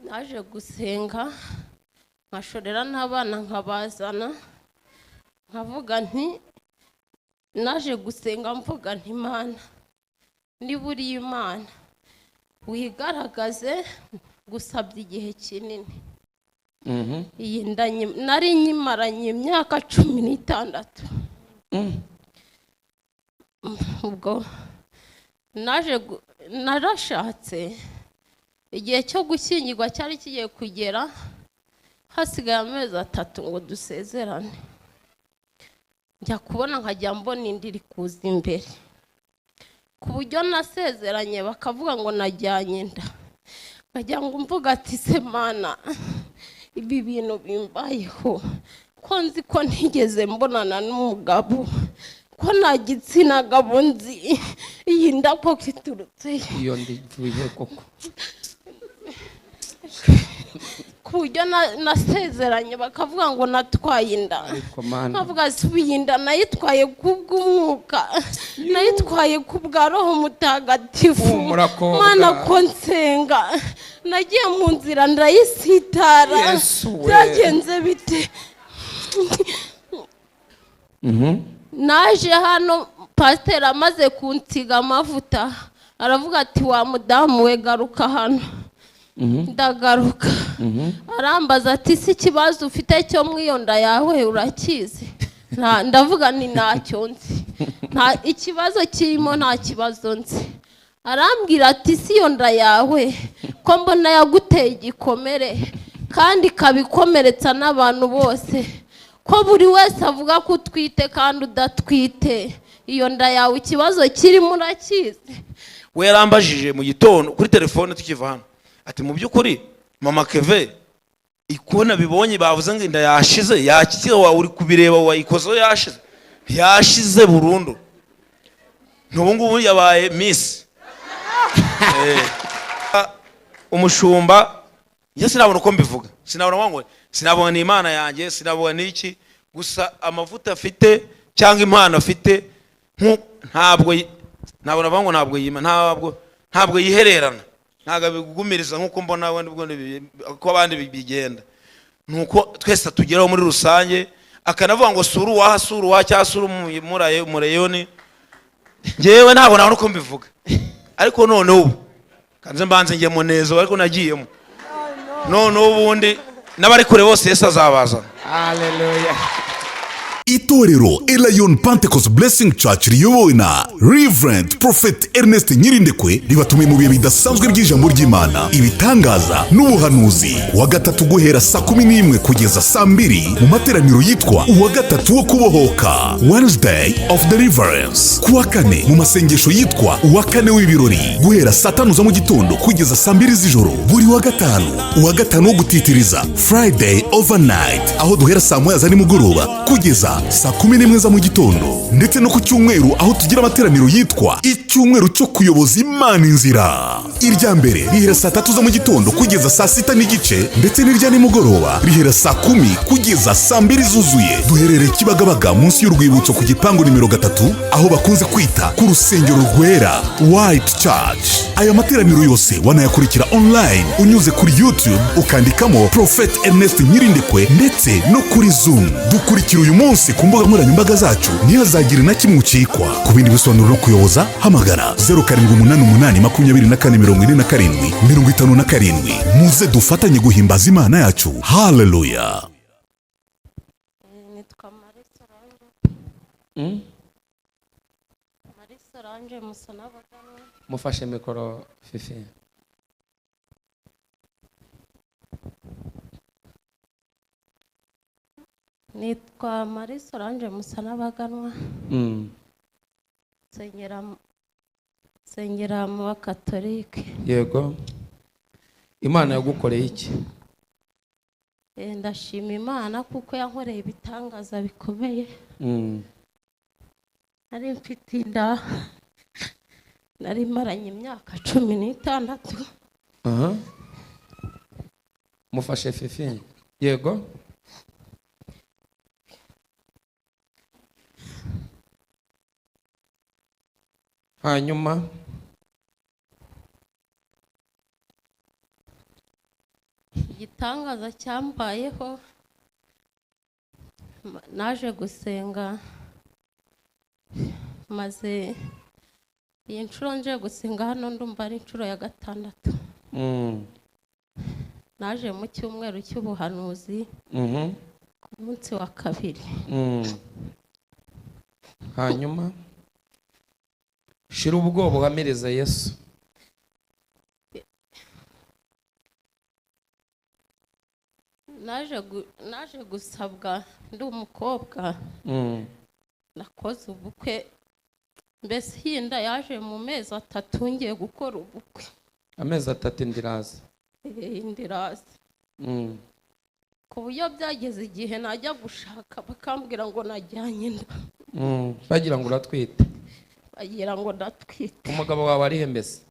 Naje gusenga nkashorera n'abana nkabazana, nkavuga nti naje gusenga mvuga nti Imana niba uri Imana wigaragaze, gusabye igihe kinini. Iyi nda nari nyimaranye imyaka 16. Ubwo naje narashatse, igihe cyo gushyingirwa cyari kigiye kugera, hasigaye amezi 3 ngo dusezerane. Njya kubona nkajya mbona indi iri kuza imbere, ku buryo nasezeranye bakavuga ngo najyanye inda, nkajya ngo mvuga ati se Mana ibi bintu bimbayeho, ko nzi ko ntigeze mbonana n'umugabo, ko nta gitsina gabo nzi, iyi nda koko iturutse iyo ndivuye koko. Ku buryo nasezeranye bakavuga ngo natwaye inda, nkavuga si iyi nda nayitwaye kubw'umwuka, nayitwaye kubwa Roho Mutagatifu. Mana ko nsenga, nagiye mu nzira ndayisitara, byagenze bite? Naje hano pasiteri amaze kunsiga amavuta aravuga ati wa mudamu we garuka hano. Ndagaruka. Arambaza ati si ikibazo ufite cyo mu iyo nda yawe urakizi? Ndavuga ni ntacyo nzi, nta ikibazo kirimo, nta kibazo nzi. Arambwira ati si iyo nda yawe ko mbona yaguteye igikomere kandi ikabikomeretsa n'abantu bose, ko buri wese avuga ko utwite kandi udatwite, iyo nda yawe ikibazo kirimo urakizi? We yarambajije mu gitondo kuri telefone tukiva hano ati mu by'ukuri mama Keve ikona bibonye bavuze ngo inda yashize, yakize, wawe uri kubireba wayikozeho yashize, yashize burundu, n'ubu ngubu yabaye miss. Umushumba njye sinabona uko mbivuga, sinabona ngo sinabona ni Imana yanjye, sinabona n'iki, gusa amavuta afite cyangwa impano afite ntabwo nabona ngo ntabwo yima, ntabwo yihererana, ntabwo abigumiriza nkuko mbona ko abandi bigenda. Nuko twese tugeraho muri rusange, akanavuga ngo sura uwaha, sura uwaha cyangwa sura umureyoni. Njyewe ntabwo nabona uko mbivuga, ariko none ubu kanze mbanze njyemo neza, ariko nagiyemo none ubundi n'abari kure bose Yesu azabazana. Haleluya. Itorero Elayon Pentecost Blessing Church riyobowe na Reverend Prophet Ernest Nyirindekwe ribatumiye mu bihe bidasanzwe by'ijambo ry'Imana, ibitangaza n'ubuhanuzi. Wa gatatu guhera saa 11 kugeza saa 2 mu materaniro yitwa uwa gatatu wo kubohoka, Wednesday of Deliverance. Kuwa kane mu masengesho yitwa uwa kane w'ibirori guhera saa 5 za mu gitondo kugeza saa 2 z'ijoro. Buri wa gatanu uwa gatanu wo gutitiriza, Friday overnight, aho duhera saa 1 za nimugoroba kugeza saa 11 za mu gitondo. Ndetse no ku cyumweru aho tugira amateraniro yitwa icyumweru cyo kuyoboza Imana inzira. Irya mbere rihera saa 3 za mu gitondo kugeza saa 6:30, ndetse n'irya nimugoroba rihera saa 10 kugeza saa 2 zuzuye. Duherereye Kibagabaga munsi y'urwibutso ku gipangu nimero 3, aho bakunze kwita ku rusengero rwera White Church. Aya materaniro yose wanayakurikira online unyuze kuri YouTube ukandikamo Prophet Ernest Nyirindekwe, ndetse no kuri Zoom. Dukurikira uyu munsi ku mbuga nkoranyambaga zacu, ntihazagire na kimwe ucikwa. Ku bindi bisobanuro no kuyoboza hamagara 0788 24 47 57. Muze dufatanye guhimbaza Imana yacu. Haleluya. Nitwa Marie Solange. Marie Solange Musanabagana. Mufashe mikoro Fifi. Nitwa Marie Solange Musanabaganwa. Nsengera mu Bakatolike. Yego. Imana yagukoreye iki? Ndashima Imana kuko yankoreye ibitangaza bikomeye. Nari mfite inda, nari maranye imyaka 16. Mufashe Fifi. Yego. Hanyuma Igitangaza cyambayeho, naje gusenga, maze iyi nshuro nje gusenga hano ndumva ari inshuro ya gatandatu. Naje mu cyumweru cy'ubuhanuzi ku munsi wa kabiri. Hanyuma shira ubwoba uhamirize Yesu. Naje gusabwa ndi umukobwa. Nakoze ubukwe, mbese iyi nda yaje mu mezi 3 ngiye gukora ubukwe. Amezi 3 ndiraza. Ndiraza. Ku buryo byageze igihe najya gushaka bakambwira ngo najyanye inda. Bagira ngo uratwite. Bagira ngo ndatwite. Umugabo wawe arihe mbese?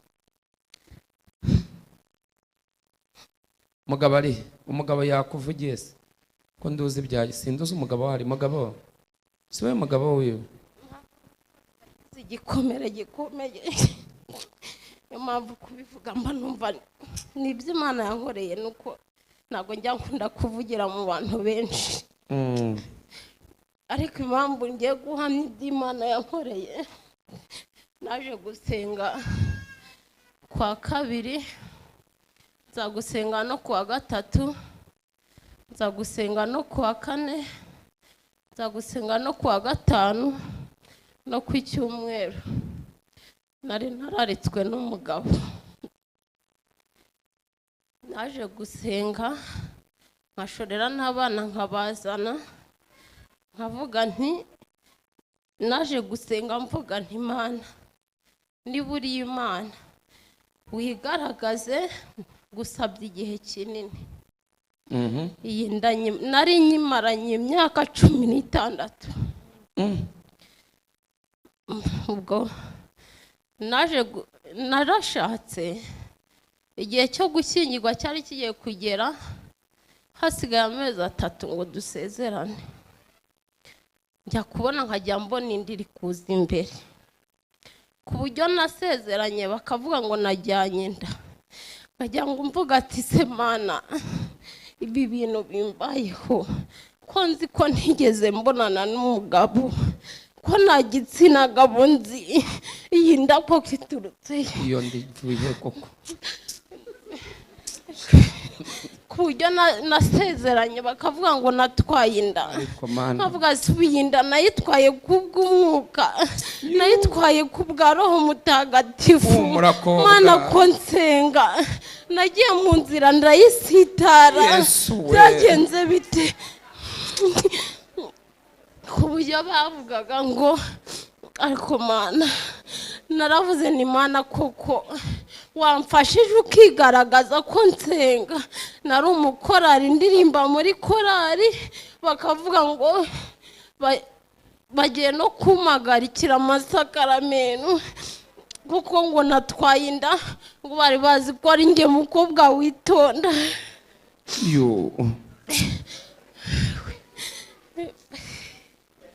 Umugabo arihe? Umugabo yakuvugiye se? Ko nduzi ibyaye, sinduzi umugabo wari mugabo. Si we mugabo wiwe. Igikomere gikomeye. Niyo mpamvu kubivuga mba numva ni ibyo Imana yankoreye, nuko ntabwo njya nkunda kuvugira mu bantu benshi. Ariko impamvu ngiye guhamya ibyo Imana yankoreye, naje gusenga kwa kabiri, nza gusenga no kuwa gatatu, nza gusenga no kuwa kane, nza gusenga no kuwa gatanu no ku cyumweru. Nari nararitswe n'umugabo. Naje gusenga nkashorera n'abana nkabazana, nkavuga nti naje gusenga mvuga nti Mana, niba uri Imana wigaragaze, gusabye igihe kinini. Iyi nda nari nyimaranye imyaka 16. Ubwo naje narashatse, igihe cyo gushyingirwa cyari kigiye kugera, hasigaye amezi 3 ngo dusezerane. Njya kubona nkajya mbona indi iri kuza imbere, ku buryo nasezeranye bakavuga ngo najyanye inda. Nkajya ngo mvuga ati se Mana, ibi bintu bimbayeho, ko nzi ko ntigeze mbonana n'umugabo, ko nta gitsina gabo nzi, iyi nda koko iturutse iyo ndivuye koko. Ku buryo nasezeranye bakavuga ngo natwaye inda. Nkavuga si iyi nda nayitwaye kubw'umwuka, nayitwaye kubwa Roho Mutagatifu. Mana ko nsenga, nagiye mu nzira ndayisitara, byagenze bite? Ku buryo bavugaga ngo ariko Mana, naravuze ni Mana koko wamfashije ukigaragaza ko nsenga. Nari umukorari, ndirimba muri korari, bakavuga ngo bagiye no kumpagarikira amasakaramentu kuko ngo natwaye inda, ngo bari bazi ko ari njye mukobwa witonda.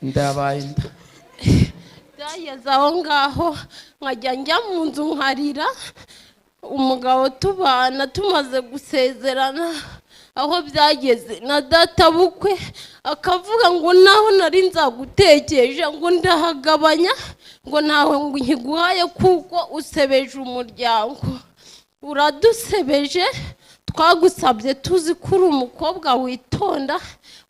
Ndabaye inda. Byageze aho ngaho nkajya njya mu nzu nkarira. Umugabo tubana tumaze gusezerana, aho byageze na data bukwe akavuga ngo naho nari nzagutekeje ngo ndahagabanya, ngo ntawe nkiguhaye kuko usebeje umuryango, uradusebeje, twagusabye tuzi ko uri umukobwa witonda,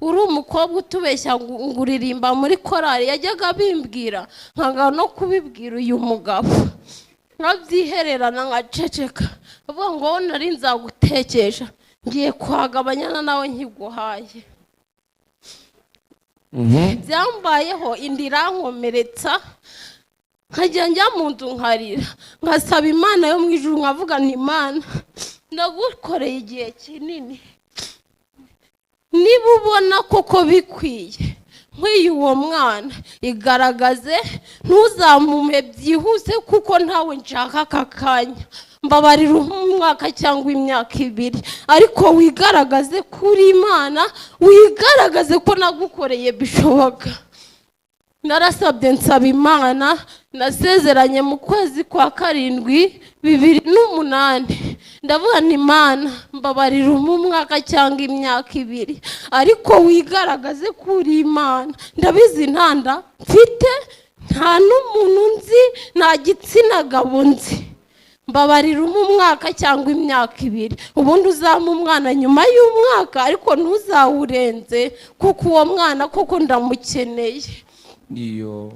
uri umukobwa utubeshya ngo uririmba muri korari. Yajyaga abimbwira nkanga no kubibwira uyu mugabo, nkabyihererana nkaceceka, avuga ngo wowe nari nzagutekesha, ngiye kuhagabanyana nawe nkiguhaye. Byambayeho inda irankomeretsa, nkajya njya mu nzu nkarira, nkasaba Imana yo mu ijuru, nkavuga nti Imana ndagukoreye igihe kinini, niba ubona koko bikwiye nkwiye uwo mwana igaragaze, ntuzamume byihuse kuko ntawe nshaka aka kanya, mbabarira umwaka cyangwa imyaka 2, ariko wigaragaze kuri Imana, wigaragaze ko nagukoreye bishoboka. Narasabye, nsaba Imana. Nasezeranye mu kwezi kwa karindwi 2008. Ndavuga nti: "Imana, mbabarira, umwaka cyangwa imyaka 2, ariko wigaragaze ko uri Imana. Ndabizi nta nda mfite, nta n'umuntu nzi, nta gitsina gabo nzi. Mbabarira, umwaka cyangwa imyaka 2, ubundi uzampa umwana nyuma y'umwaka, ariko ntuzawurenze, kuko uwo mwana koko ndamukeneye." Iyo.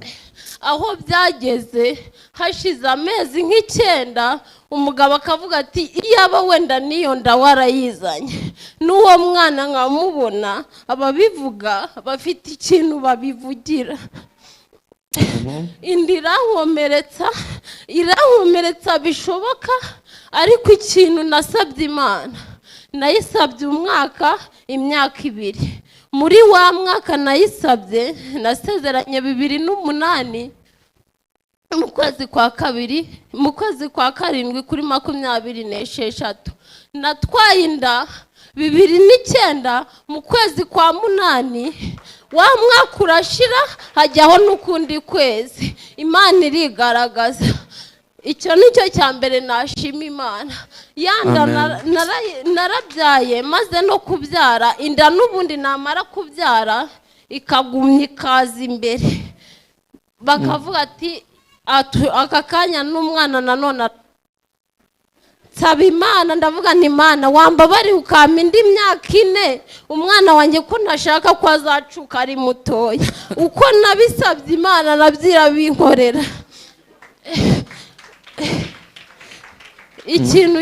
Aho byageze, hashize amezi nk'9, umugabo akavuga ati: "Iyaba wenda n'iyo nda warayizanye, n'uwo mwana nkamubona." Ababivuga bafite ikintu babivugira. Inda irankomeretsa, irankomeretsa bishoboka. Ariko ikintu nasabye Imana, nayisabye umwaka, imyaka 2. Muri wa mwaka nayisabye, nasezeranye 2008 mu kwezi kwa kabiri, mu kwezi kwa karindwi kuri 26. Natwaye inda 2009 mu kwezi kwa munani. Wa mwaka urashira, hajyaho n'ukundi kwezi, Imana irigaragaza. Icyo ni cyo cya mbere nashima Imana. Yanda Amen. Narabyaye, maze no kubyara, inda n'ubundi namara kubyara ikagumya ikaza imbere, bakavuga ati: "Aka kanya n'umwana nanone." Nsaba Imana, ndavuga nti: "Imana, wambabariye ukampa indi myaka 4, umwana wanjye ko ntashaka ko azacuka ari mutoya." Uko nabisabye Imana, nabyo irabinkorera. Ikintu,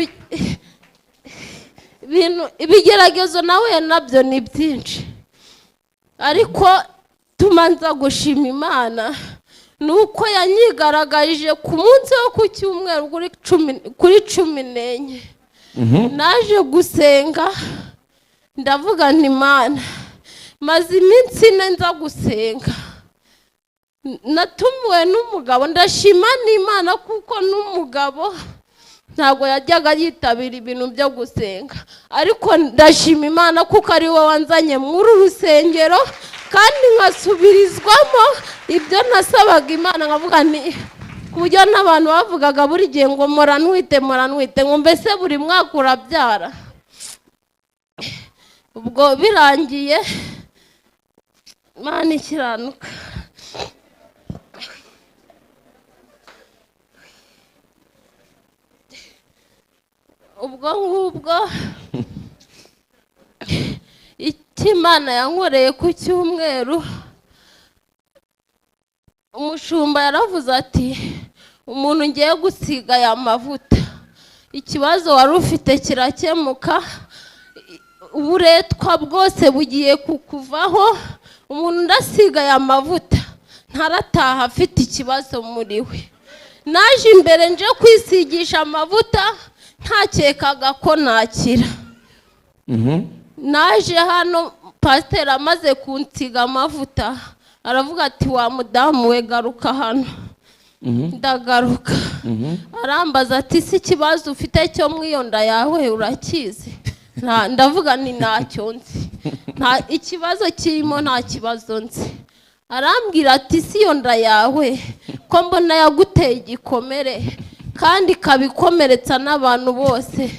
ibintu, ibigeragezo nawe nabyo ni byinshi, ariko tumanza gushima Imana ni uko yanyigaragarije ku munsi wo ku cyumweru kuri 14. Naje gusenga, ndavuga nti: "Imana, maze iminsi 4 nza gusenga, natumiwe n'umugabo." Ndashima n'Imana kuko n'umugabo ntabwo yajyaga yitabira ibintu byo gusenga, ariko ndashima Imana kuko ari we wanzanye muri uru rusengero, kandi nkasubirizwamo ibyo nasabaga Imana. Nkavuga nti, ku buryo n'abantu bavugaga buri gihe ngo mpora ntwite, mpora ntwite, ngo mbese buri mwaka urabyara. Ubwo birangiye, Imana ikiranuka. Ubwo ngubwo icyo Imana yankoreye ku cyumweru, umushumba yaravuze ati: "Umuntu ngiye gusiga aya mavuta, ikibazo wari ufite kirakemuka, uburetwa bwose bugiye kukuvaho. Umuntu ndasiga aya mavuta ntarataha afite ikibazo muri we." Naje imbere nje kwisigisha amavuta, ntakekaga ko nakira. Naje hano, pasiteri amaze kunsiga amavuta, aravuga ati: "Wa mudamu we, garuka hano." Ndagaruka. Arambaza ati: "Si ikibazo ufite cyo mu iyo nda yawe urakizi?" Ndavuga ni ntacyo nzi, nta ikibazo kirimo, nta kibazo nzi. Arambwira ati: "Si iyo nda yawe ko mbona yaguteye igikomere, kandi ikabikomeretsa n'abantu bose,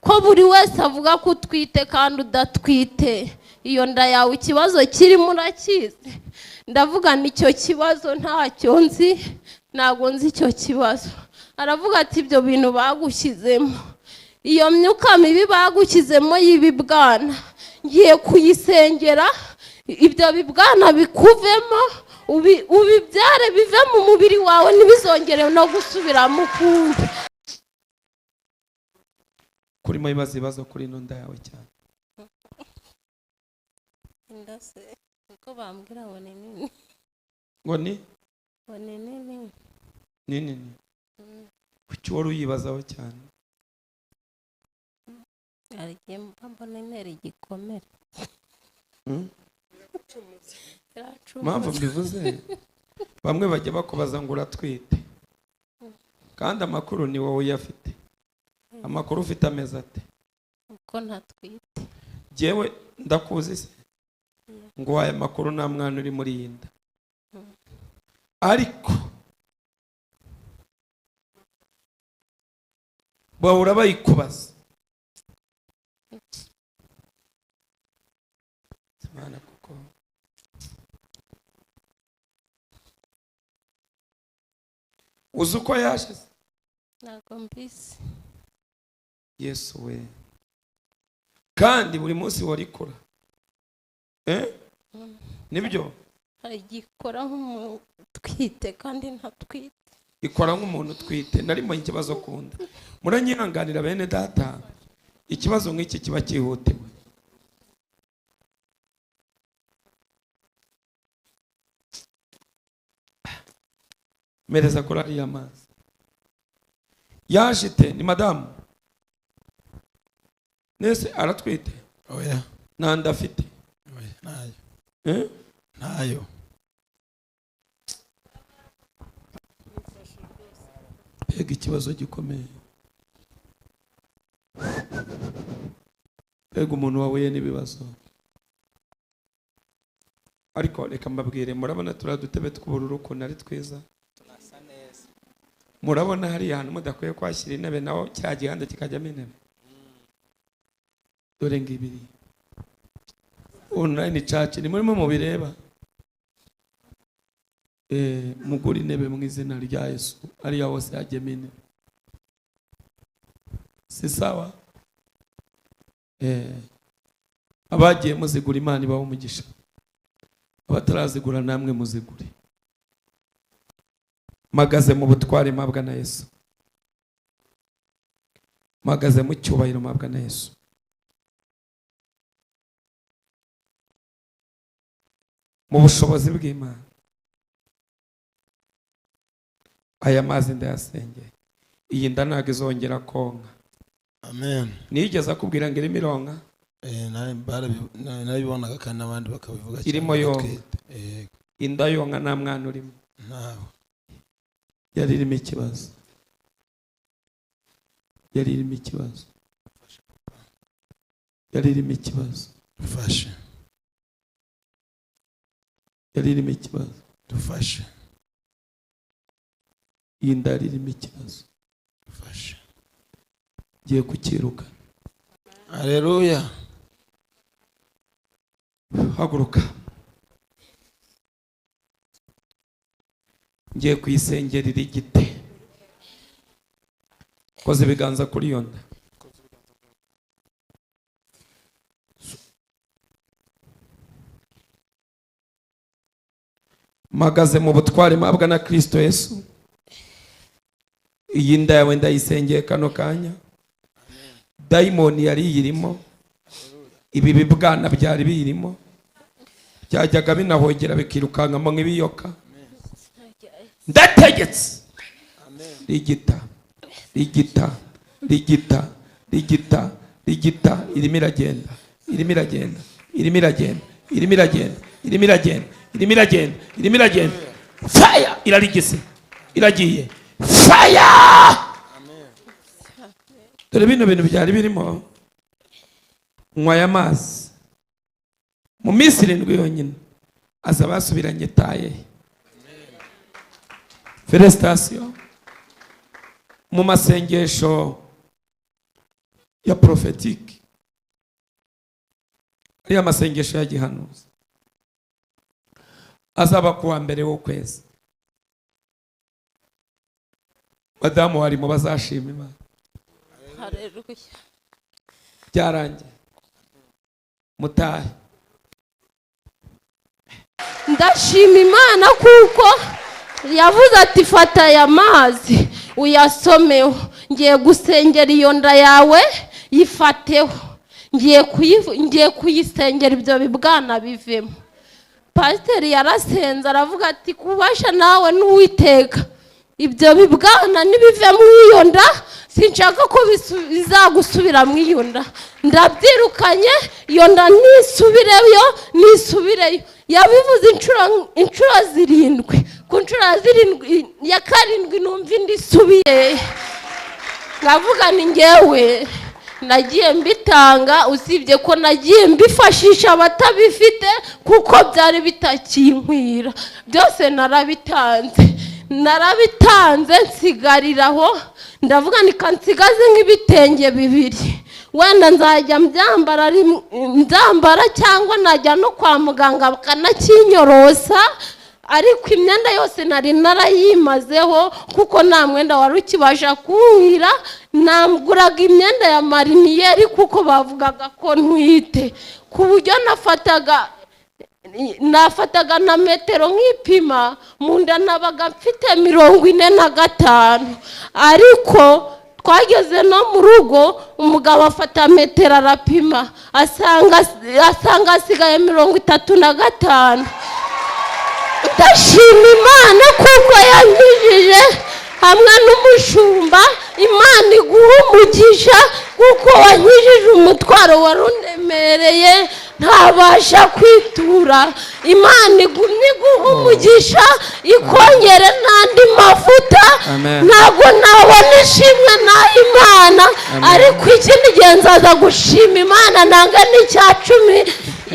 ko buri wese avuga ko utwite kandi udatwite, iyo nda yawe ikibazo kirimo urakizi?" Ndavuga ni icyo kibazo ntacyo nzi, ntabwo nzi icyo kibazo. Aravuga ati: "Ibyo bintu bagushyizemo, iyo myuka mibi bagushyizemo y'ibibwana, ngiye kuyisengera, ibyo bibwana bikuvemo, ubibyare bive mu mubiri wawe, ntibizongere no gusubiramo ukundi." Kurimo ibibazo, ibibazo kuri ino nda yawe cyane. Inda se uko bambwira ngo ni nini. Ngo ni? Ngo ni nini. Ni nini? Kuki wari uyibazaho cyane? Hari igihe mba mbona intera igikomere. Iracumuza. Impamvu mbivuze, bamwe bajya bakubaza ngo uratwite, kandi amakuru ni wowe uyafite. Amakuru ufite ameze ate? Uko ntatwite. Jyewe ndakuzi se, ngo aya makuru, nta mwana uri muri iyi nda. Ariko bahora bayikubaza. Imana kuko uzi uko yaje? Ntabwo mbizi. Yesu we. Kandi buri munsi warikora. Nibyo? Igikora nk'umuntu utwite kandi ntatwite. Ikora nk'umuntu utwite. Narimo ikibazo kunda. Muranyihanganira bene data, ikibazo nk'iki kiba cyihutewe. Mereza kuri ariya mazi. Yaje ni madamu. Nese aratwite? Oya. Nta afite? Oya, ntayo. Ntayo. Mbega ikibazo gikomeye. Mbega umuntu wahuye n'ibibazo. Ariko reka mbabwire, murabona turiya dutebe tw'ubururu ukuntu ari twiza. Murabona hariya hantu mudakwiye kwashyira intebe, naho cya gihanda kikajyamo intebe. Dore ngibiri. Online church ni murimo mubireba. Mugura intebe mu izina rya Yesu, ariya hose hajyemo intebe. Si sawa? Abagiye muzigura Imana ibahe umugisha. Abatarazigura namwe muzigure. Magaze mu butware mpabwa na Yesu. Magaze mu cyubahiro mpabwa na Yesu. Mu bushobozi bw'Imana. Aya mazi ndayasengeye. Iyi nda ntabwo izongera konka. Amen. Nigeze akubwira ngo irimo ironka? Narabibonaga kandi n'abandi bakabivuga cyane. Irimo yonka. Inda yonka nta mwana urimo. Ntawe. Yari irimo ikibazo. Yari irimo ikibazo. Yari irimo ikibazo. Dufashe. Yari irimo ikibazo. Dufashe. Iyi nda yari irimo ikibazo. Dufashe. Ngiye kucyirukana. Haleluya. Haguruka. Ngiye kuyisengera irigite. Koza ibiganza kuri iyo nda. Mpagaze mu butware mpabwa na Kristo Yesu. Iyi nda yawe ndayisengeye kano kanya. Dayimoni yari iyirimo. Ibi bibwana byari biyirimo. Byajyaga binahogera bikirukankamo nk'ibiyoka. Ndategetse. Rigita, rigita, rigita, rigita, rigita. Irimo iragenda, irimo iragenda, irimo iragenda, irimo iragenda, irimo iragenda, irimo iragenda, irimo iragenda. Fire irarigise, iragiye. Fire! Dore bino bintu byari birimo. Nywa aya mazi. Mu minsi 7 yonyine aza basubiranye taye. Felicitation. Mu masengesho ya prophetique, ariya masengesho ya gihanuzi azaba kuwa mbere w'ukwezi, madamu harimo bazashima Imana. Haleluya. Byarangiye. Mutahe. Ndashima Imana kuko yavuze ati fata aya mazi uyasomeho, ngiye gusengera iyo nda yawe yifateho, ngiye kuyisengera ibyo bibwana bivemo. Pasiteri yarasenze aravuga ati kubasha nawe n'Uwiteka, ibyo bibwana nibivemo iyo nda, sinshaka ko bizagusubira mu iyo nda, ndabyirukanye iyo nda nisubireyo, nisubireyo. Yabivuze inshuro 7, ku nshuro 7 ya 7 numva indi isubiye. Ngavuga ni ngewe Nagiye mbitanga, usibye ko nagiye mbifashisha abatabifite kuko byari bitakinkwira. Byose narabitanze, narabitanze, nsigariraho. Ndavuga nika nsigaze nk'ibitenge 2, wenda nzajya mbyambara, mbyambara cyangwa najya no kwa muganga bakanakinyorosa. Ariko imyenda yose nari narayimazeho kuko nta mwenda wari ukibasha kunkwira. Naguraga imyenda ya mariniyeri kuko bavugaga ko ntwite, ku buryo nafataga na metero nk'ipima mu nda nabaga mfite 45. Ariko twageze no mu rugo, umugabo afata metero arapima, asanga asigaye 35. Ndashima Imana kuko yankijije hamwe n'umushumba. Imana iguha umugisha kuko wankijije umutwaro wari undemereye ntabasha kwitura. Imana igumye iguha umugisha, ikongere n'andi mavuta. Ntabwo nabona ishimwe na Imana, ariko ikindi gihe nzaza gushima Imana nanga n'icya 10.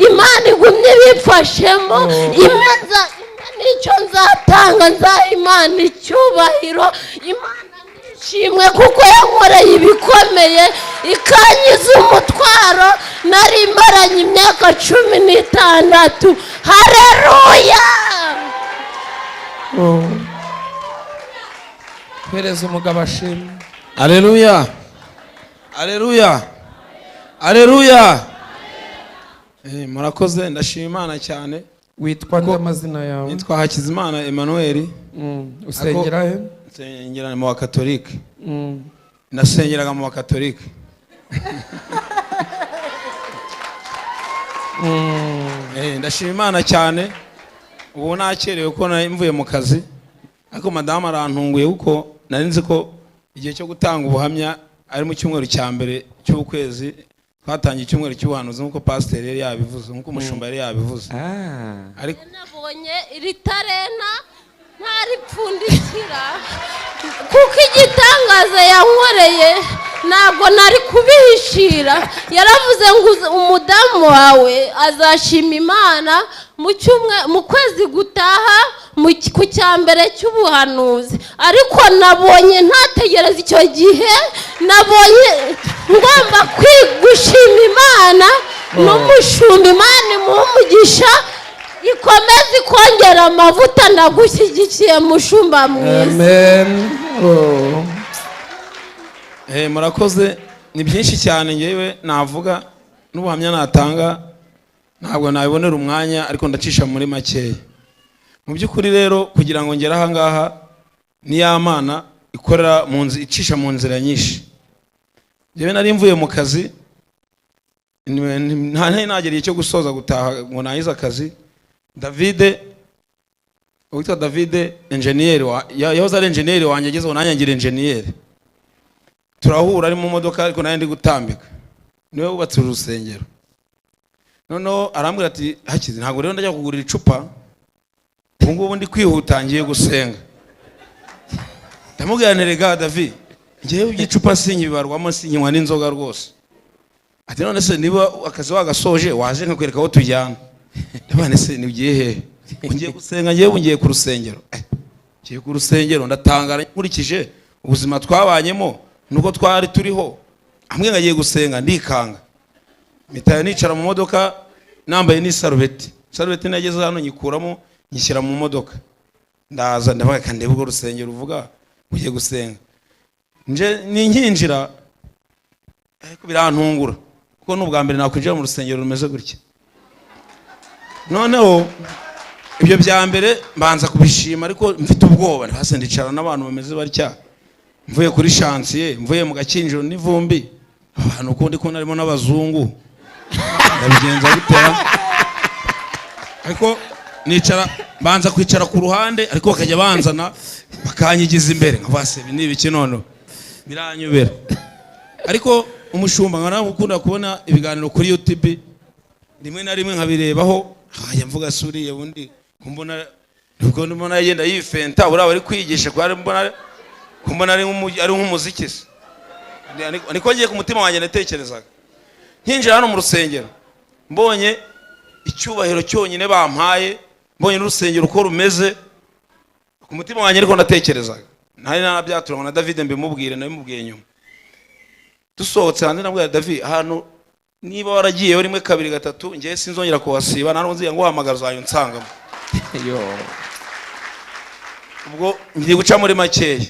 Imana igumye ibimfashemo, nicyo nzatanga, nzaha Imana icyubahiro. Imana nishimwe kuko yankoreye ibikomeye, ikanyiza umutwaro nari maranye imyaka 16. Haleluya! Hereza umugabo ashimwe. Haleluya, haleluya, haleluya. Murakoze, ndashima Imana cyane. Witwa nde amazina yawe? Nitwa Hakizimana Emmanuel. Usengera he? Nsengera mu Bakatolike. Nasengeraga mu Bakatolike. Ndashima Imana cyane. Ubu nakerewe ko nari mvuye mu kazi, ariko madamu arantunguye kuko nari nzi ko igihe cyo gutanga ubuhamya ari mu cyumweru cya mbere cy'ukwezi. Twatangiye icyumweru cy'ubuhanuzi nk'uko pasiteri yari yabivuze, nk'uko umushumba yari yabivuze. Ariko nabonye iri tarena ntaripfundikira kuko igitangaza yankoreye ntabwo nari kubihishira. Yaravuze ngo umudamu wawe azashima Imana mu kwezi gutaha ku cya mbere cy'ubuhanuzi. Ariko nabonye ntategereza icyo gihe, nabonye ngomba gushima Imana n'umushumba. Imana imuhe umugisha, ikomeze ikongera amavuta. Ndagushyigikiye mushumba mwiza. Amen. Murakoze. Ni byinshi cyane ngewe navuga n'ubuhamya natanga, ntabwo nabibonera umwanya, ariko ndacisha muri makeya. Mu by'ukuri rero kugira ngo ngere aha ngaha ni ya Mana ikorera mu nzi, icisha mu nzira nyinshi. Ngewe nari mvuye mu kazi, nta nagera igihe cyo gusoza gutaha ngo nahize akazi. Davide, uwitwa Davide enjeniyeri, yahoze ari enjeniyeri wanjye, ageze nanjye ngira enjeniyeri. Turahura ari mu modoka, ariko nanjye ndi gutambika. Niwe wubatse uru rusengero. Noneho arambwira ati Hakizi, ntabwo rero ndajya kugurira icupa ubu ngubu, ndi kwihuta ngiye gusenga. Ndamubwira nti rega David, ngewe iby'icupa sinkibibarwamo, sinkinywa n'inzoga rwose. Ati none se niba akazi wagasoje waje nkakwereka aho tujyana. Ndabona se ni ugiye hehe? Ngiye gusenga, ngewe ngiye ku rusengero. Ngiye ku rusengero, ndatangara nkurikije ubuzima twabanyemo nuko twari turiho. Amwe ngagiye gusenga ndikanga. Mpita nicara mu modoka nambaye n'isarubeti. Isarubeti nageze hano nyikuramo nyishyira mu modoka. Ndaza ndavuga kandi ndebe urwo rusengero uvuga ugiye gusenga. Nje ninkinjira ariko birantungura kuko n'ubwa mbere nakwinjira mu rusengero rumeze gutya. Noneho ibyo bya mbere mbanza kubishima, ariko mfite ubwoba. Hasi ndicara n'abantu bameze batya, mvuye kuri chantier, mvuye mu gakinjiro n'ivumbi, abantu ukundi ko narimo n'abazungu, ndabigenza gutera. Ariko nicara, mbanza kwicara ku ruhande, ariko bakajya banzana bakanyigiza imbere, nkavuga se ibi ni ibiki noneho biranyobera. Ariko umushumba nkaba gukunda kubona ibiganiro kuri YouTube rimwe na rimwe nkabirebaho, nkajya mvuga suriye ubundi kumbona ubwo mbona yagenda yifenta, buriya bari kwigisha ko mbona ari nk'umuziki se. Niko ngiye ku mutima wanjye natekerezaga nkinjira hano mu rusengero, mbonye icyubahiro cyonyine bampaye, mbonye n'urusengero uko rumeze, ku mutima wanjye ariko natekerezaga, ntari nanabyatura ngo na David mbimubwire, nabimubwiye nyuma dusohotse hanze. Nabwira David, ahantu niba waragiyeyo rimwe, kabiri, gatatu, ngewe sinzongera kuhasiba, nta nubwo nzigera nguhamagara, uzajya unsangamo. Yo. Ubwo ngiye guca muri makeya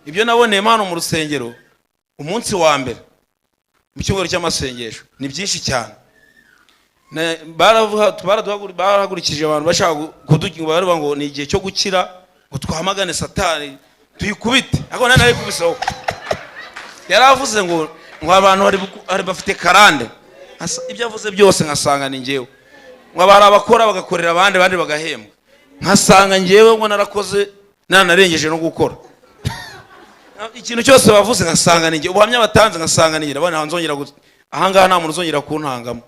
ibyo naboneyemo hano mu rusengero umunsi wa mbere mu cyumweru cy'amasengesho. Ni byinshi cyane. Barahagurukije abantu bashaka baravuga ngo ni igihe cyo gukira, ngo twamagane Satani tuyikubite, ariko nari narayikubiseho. Yaravuze ngo abantu bari bafite karande. Ibyo avuze byose nkasanga ni njyewe, ngo hari abakora bagakorera abandi, abandi bagahembwa, nkasanga njyewe ngo narakoze nanarengeje no gukora. Ikintu cyose bavuze nkasanga ni njye, ubuhamya batanze nkasanga ni njye. Ndabona nzongera ahangaha nta muntu uzongera kuntangamo.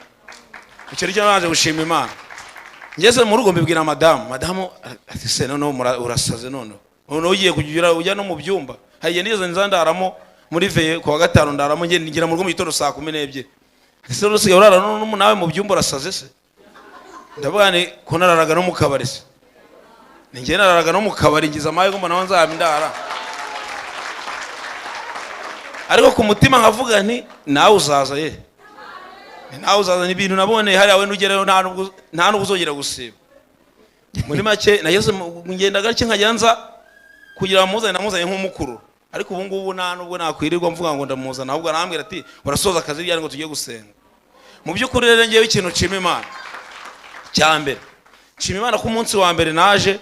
Icyo nicyo nabanje gushima Imana. Ngeze mu rugo mbibwira madamu, madamu ati: "Se noneho urasaze, noneho ugiye kujya ujya no mu byumba." Hari igihe nigeze nza ndaramo muri veillée ku wa gatanu, ndaramo ngera mu rugo mu gitondo saa 12. Ati: "Se usigaye urara nawe mu byumba, urasaze se?" Ndavuga ni ko nararaga no mu kabari se, ni njye nararaga no mu kabari, ngize amahirwe mbona nawe nzaba ndara. Ariko ku mutima nkavuga nti: "Nawe uzaza ye, ni nawe uzaza." Ni ibintu naboneye hariya, we nugerayo nta nubwo uzongera gusiba. Muri make nageze ngenda gake, nkajya nza kugira ngo muzane, namuzanye nk'umukuru, ariko ubu ngubu nta nubwo nakwirirwa mvuga ngo ndamuzana, ahubwo arambwira ati: "Urasoza akazi ryari ngo tujye gusenga?" Mu by'ukuri rero ngewe ikintu nshima Imana cya mbere, nshima Imana ko umunsi wa mbere naje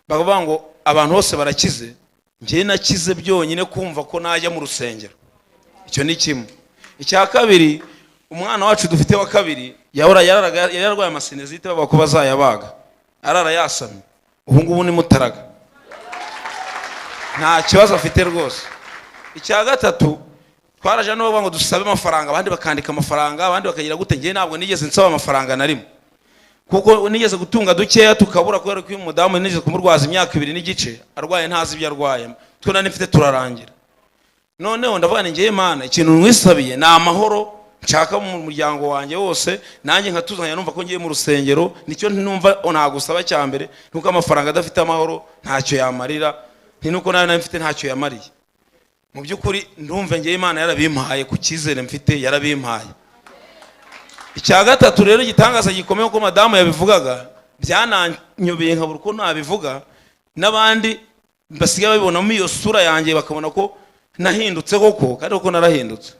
bakavuga ngo abantu bose barakize, njyewe nakize byonyine kumva ko najya mu rusengero. Icyo ni kimwe. Icya kabiri, umwana wacu dufite wa kabiri yahora yararaga, yari yarwaye amasinusite, bavuga ko bazayabaga, arara yasamye. Ubu ngubu ni mutaraga, nta kibazo afite rwose. Icya gatatu, twaraje hano bavuga ngo dusabe amafaranga, abandi bakandika amafaranga, abandi bakagira gute. Njyewe ntabwo nigeze nsaba amafaranga na rimwe, kuko nigeze gutunga dukeya tukabura, kubera ko uyu mudamu nigeze kumurwaza imyaka 2 n'igice arwaye, ntazi ibyo arwaye, twe nari mfite turarangira. Noneho ndavuga ni ngewe Mana, ikintu nkwisabiye ni amahoro nshaka mu muryango wanjye wose, nanjye nkatuzanya numva ko ngiye mu rusengero, nicyo numva nagusaba cya mbere, nuko amafaranga adafite amahoro ntacyo yamarira, ni nuko nawe nari mfite ntacyo yamariye. Mu by'ukuri ndumva ngewe Imana yarabimpaye, ku cyizere mfite yarabimpaye. Icya gatatu rero, igitangaza gikomeye, uko madamu yabivugaga byananyobeye nkabura uko nabivuga, n'abandi basigaye babibonamo iyo sura yanjye, bakabona ko nahindutse koko, kandi koko narahindutse.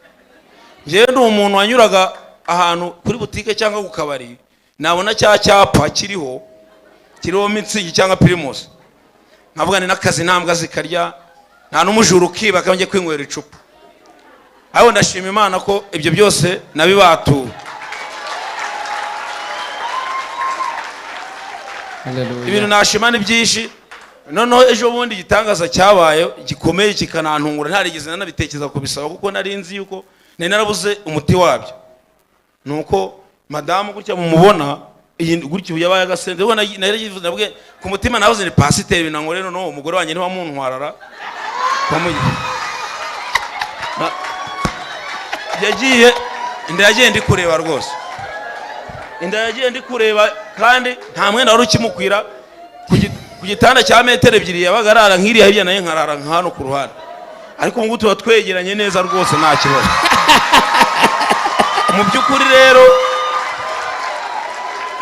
Njyewe ndi umuntu wanyuraga ahantu kuri butike cyangwa ku kabari, nabona cya cyapa kiriho Mützig cyangwa Primus, nkavuga ni n'akazi, ntambwa zikarya, nta n'umujura ukiba, akaba njye kwinywera icupa. Ariko ndashima Imana ko ibyo byose nabibatuwe. Hallelujah. Ibintu nashima ni byinshi. Noneho ejo bundi igitangaza cyabaye gikomeye kikanantungura, ntarigeze nanabitekereza kubisaba, kuko nari nzi yuko nari narabuze umuti wabyo, nuko madamu gutya mumubona iyi gutya ubu yabaye agasenze. Ubwo nari nabwe ku mutima nabuze ni pasiteri ibintu ngo rero no umugore wanjye ntiwamuntwarara. Yagiye inda, yagiye ndi kureba rwose, inda yagiye ndi kureba, kandi nta mwenda wari ukimukwira. Ku gitanda cya metero 2 yabaga arara nk'iriya hirya, nayo nkarara nka hano ku ruhande, ariko ubu ngubu tuba twegeranye neza rwose, nta kibazo. Mu by'ukuri rero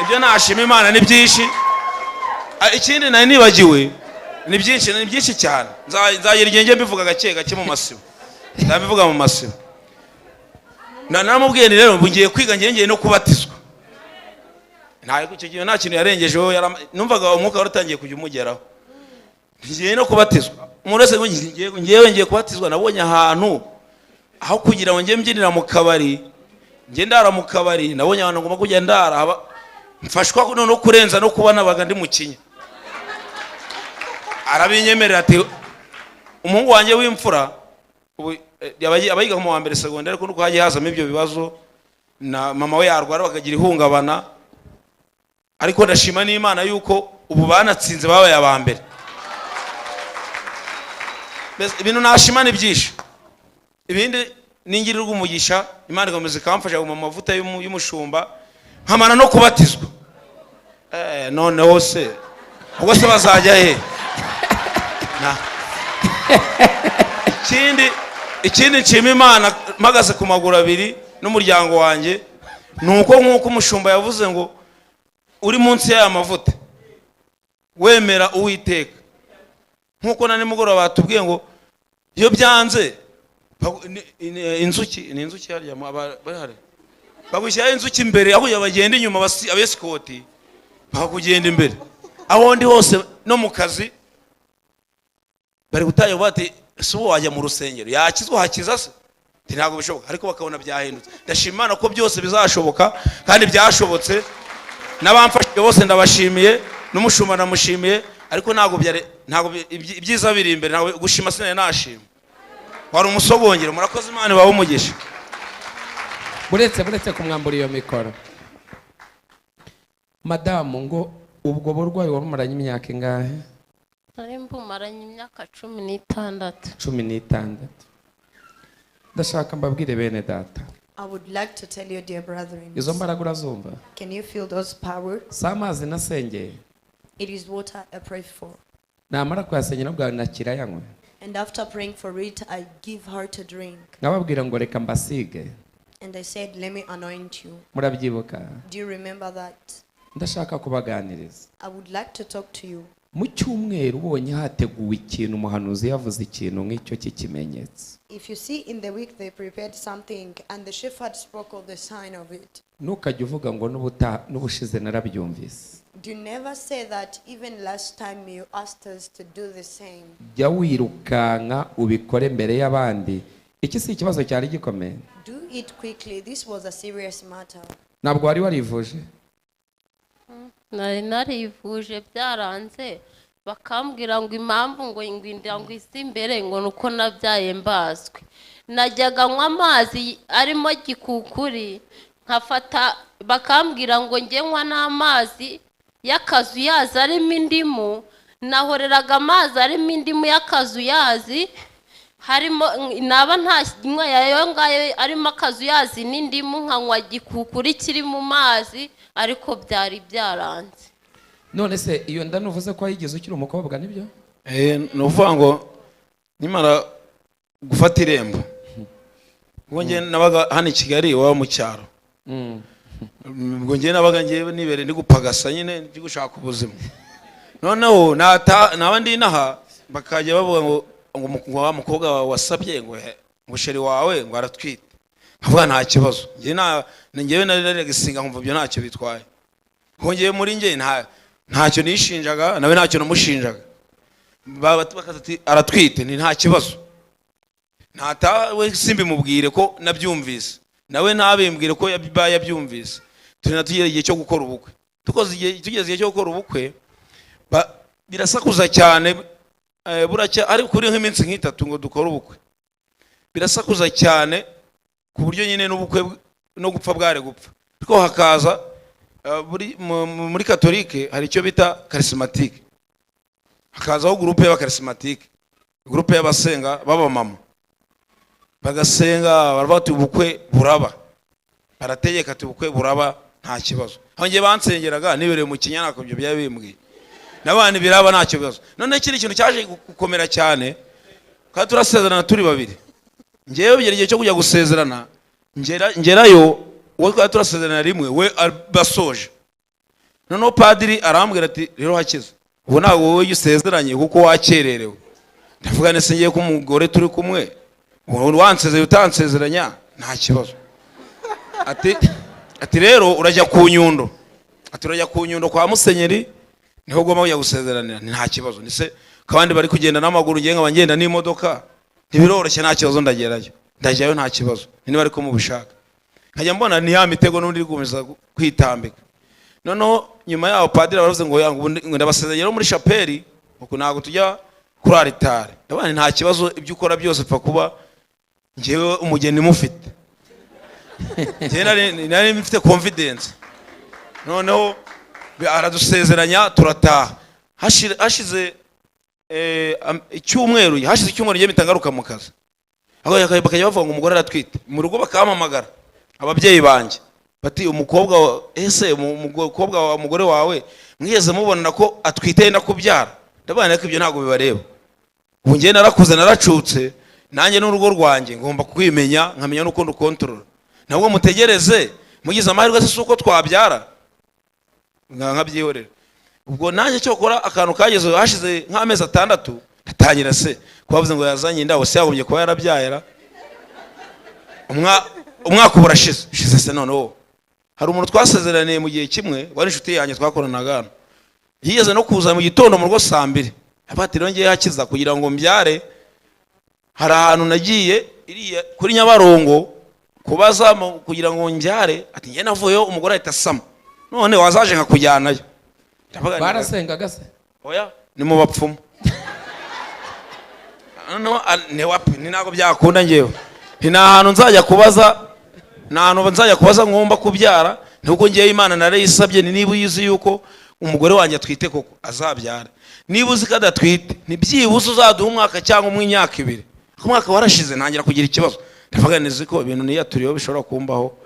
ibyo nashima Imana ni byinshi. Ikindi nari nibagiwe, ni byinshi, ni byinshi cyane. Nzagira igihe njye mbivuga gake gake mu masibo, ndabivuga mu masibo. Naramubwiye nti: "Rero ubu ngiye kwiga, ngiye no kubatizwa." Nta icyo gihe nta kintu yarengejeho, numvaga umwuka wari utangiye kujya umugeraho. Ngiye no kubatizwa, umuntu wese ngo ngewe ngiye kubatizwa, nabonye ahantu aho kugira ngo njye mbyinira mu kabari, njye ndara mu kabari, nabonye ahantu ngomba kujya ndara mfashwa noneho kurenza no kuba nabaga ndi mu kinya. Arabinyemerera, ati umuhungu wanjye w'imfura ubu aba yiga mu wa mbere segonderi, ariko nuko hagiye hazamo ibyo bibazo na mama we yarwara bakagira ihungabana, ariko ndashima n'Imana yuko ubu banatsinze, babaye aba mbere. Mbese ibintu nashima ni byinshi, ibindi Ningirirwa umugisha, Imana igakomeza ikamfasha mu mavuta y'umushumba, nkamara no kubatizwa. Noneho se ubwo se bazajya he? Ikindi nshima Imana mpagaze ku maguru abiri n'umuryango wanjye, ni uko nk'uko umushumba yavuze ngo uri munsi y'aya mavuta wemera Uwiteka, nk'uko na nimugoroba batubwiye ngo iyo byanze inzuki, ni inzuki harya bari hari bagushyiraho inzuki imbere, aho kugira bagenda inyuma, abesikoti bakakugenda imbere. Aho ndi hose no mu kazi bari gutangira bati: "Ese ubu wajya mu rusengero yakizwa hakiza se?" Ati: "Ntabwo bishoboka." Ariko bakabona byahindutse. Ndashima Imana ko byose bizashoboka kandi byashobotse. N'abamfashije bose ndabashimiye, n'umushumba ndamushimiye. Ariko ntabwo byari, ntabwo ibyiza biri imbere. Ntabwo gushima, sinari nashima, wari umusogongero. Murakoze, Imana ibahe umugisha. Buretse kumwambura iyo mikoro, madamu, ngo ubwo burwayi wabumaranye imyaka ingahe? Nari mbumaranye imyaka 16. 16. Ndashaka mbabwire, bene data. I would like to tell you, dear brethren. Izo mbaraga urazumva? Can you feel those power? Si amazi nasengeye? It is water I pray for. Namara kuyasengera bwawe nakirayanywe. And after praying for it, I give her to drink. Nkababwira ngo reka mbasige. And I said, "Let me anoint you." Murabyibuka? Do you remember that? Ndashaka kubaganiriza. I would like to talk to you. Mu cyumweru ubonye hateguwe ikintu, umuhanuzi yavuze ikintu nk'icyo cy'ikimenyetso, If you see in the week they prepared something and the shepherd spoke of the sign of it, ntukajye uvuga ngo n'ubushize narabyumvise. Do never say that even last time you asked us to do the same. Jya wirukanka ubikore mbere y'abandi. Iki si ikibazo cyari gikomeye. Do it quickly. This was a serious matter. Ntabwo wari warivuje? Nari narivuje byaranze, bakambwira ngo impamvu ngo inda ngo isi imbere ngo ni uko nabyaye mbazwe. Najyaga nywa amazi arimo gikukuri nkafata, bakambwira ngo njye nywa n'amazi y'akazuyazi arimo indimu. Nahoreraga amazi arimo indimu y'akazuyazi, harimo naba nta ayo ngayo arimo akazuyazi n'indimu, nkanywa gikukuri kiri mu mazi, ariko byari byaranze. None se iyo nda nuvuze ko wayigize ukiri umukobwa, nibyo? Ni ukuvuga ngo nimara gufata irembo, ubwo njye nabaga hano i Kigali, iwabo mu cyaro. Ubwo njye nabaga ngewe nibereye ndi gupagasa nyine, ndi gushaka ubuzima. Noneho naba ndi inaha, bakajya bavuga ngo wa mukobwa wawe wasabye, ngo ngo chéri wawe ngo aratwite. Nkavuga nta kibazo, njye nta njyewe nari nari nkumva ibyo ntacyo bitwaye, kuko njyewe muri njye ntacyo nishinjaga, nawe ntacyo namushinjaga. Bakaza ati aratwite, ni nta kibazo. Ntata we simbimubwire ko nabyumvise, nawe ntabimbwire ko yabyumvise. Turi tugeze igihe cyo gukora ubukwe, tukoze igihe, tugeze igihe cyo gukora ubukwe, birasakuza cyane. Buracya ari kuri nk'iminsi nk'itatu ngo dukore ubukwe, birasakuza cyane ku buryo nyine n'ubukwe no gupfa bwari gupfa. Ariko hakaza muri katolike hari icyo bita charismatique, hakazaho groupe y'abacharismatique, groupe y'abasenga b'abamama, bagasenga, baravuga ati ubukwe buraba. Barategeka ati ubukwe buraba, nta kibazo. Aho ngiye bansengeraga nibereye mu kinyana, ibyo byari bimbwiye n'abandi, biraba nta kibazo. Noneho ikindi kintu cyaje gukomera cyane, kandi turasezerana turi babiri. Ngewe bigera igihe cyo kujya gusezerana, ngerayo uwo twari turasezerana rimwe we basoje. Noneho padiri arambwira ati: "Rero hakiza, ubu ntabwo wowe usezeranye kuko wakererewe." Ndavuga nese ngiye ko umugore turi kumwe, ubu wansezeranya utansezeranya nta kibazo. Ati rero urajya ku Nyundo, ati urajya ku Nyundo kwa musenyeri, niho ugomba kujya gusezeranira. Ni nta kibazo. Nise kandi bari kugenda n'amaguru, ngiye nkaba ngenda n'imodoka, ntibiroroshye, nta kibazo, ndagerayo, ndajyayo nta kibazo, niba ariko mubishaka. Nkajya mbona ni ya mitego n'undi iri gukomeza kwitambika. Noneho nyuma yaho padiri baravuze ngo ya, ngo ndabasezeranye rero muri shapeli, uku ntabwo tujya kuri aritari. Ndabona nta kibazo, ibyo ukora byose pfa kuba njyewe umugeni mufite. Njyewe nari mfite confidence. Noneho aradusezeranya, turataha. Hashize icyumweru, hashize icyumweru njye mpita ngaruka mu kazi. Ahubwo bakajya bavuga ngo umugore aratwite mu rugo, bakampamagara ababyeyi banjye bati: "Umukobwa ese umukobwa wa umugore wawe mwigeze mubona ko atwite, yenda kubyara?" Ndabona ko ibyo ntabwo bibareba. Ubu njyewe narakuze, naracutse, nanjye n'urugo rwanjye ngomba kwimenya, nkamenya n'uko ndukontorora. Nabwo mutegereze, mugize amahirwe se si uko twabyara, nkabyihorera. Ubwo nanjye cyokora akantu kageze, hashize nk'amezi 6, ndatangira se kubavuze ngo yazanye inda, se yagombye kuba yarabyayera. Umwaka ubu urashize ushize se. Noneho hari umuntu twasezeraniye mu gihe kimwe, wari inshuti yanjye, twakoranaga hano, yigeze no kuza mu gitondo mu rugo saa 2, ati: "Rero ngiye hakiza kugira ngo mbyare, hari ahantu nagiye iriya kuri Nyabarongo kubaza kugira ngo mbyare." Ati: "Njye navuyeyo umugore ahita asama, none wazaje nkakujyanayo." Ndavuga nti, Barasengaga se? Oya, ni mu bapfumu. Noneho ni wapi, ni ntabwo byakunda. Ngewe nti nta hantu nzajya kubaza, nta hantu nzajya kubaza ngomba kubyara. Nuko ngewe Imana narayisabye, ni niba uyizi yuko umugore wanjye atwite koko, azabyara. Niba uzi ko adatwite, ni byibuze uzaduha umwaka cyangwa umwe, imyaka 2. Umwaka warashize, ntangira kugira ikibazo. Ndavuga nzi ko ibintu niyaturiyeho bishobora kumbaho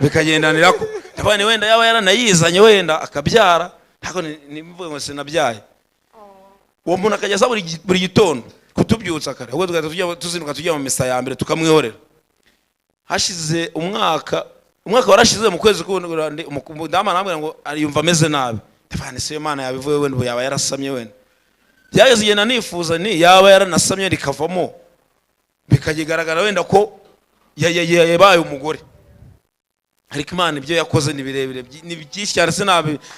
bikagendanira ko, ndavuga ni wenda yaba yaranayizanye, wenda akabyara, ntabwo nimvuge ngo sinabyaye. Uwo muntu akajya aza buri gitondo kutubyutsa kare, ahubwo tugahita tuzinduka tujya mu misa ya mbere, tukamwihorera. Hashize umwaka, umwaka warashize, mu kwezi kundi umudamu arambwira ngo yumva ameze nabi. Ndavuga nti: "Se Imana yabivuye, wenda ubu yaba yarasamye." Wenda byageze igihe nifuza ni yaba yaranasamye rikavamo, bikagigaragara wenda ko yabaye umugore. Ariko Imana ibyo yakoze ni birebire, ni byinshi cyane,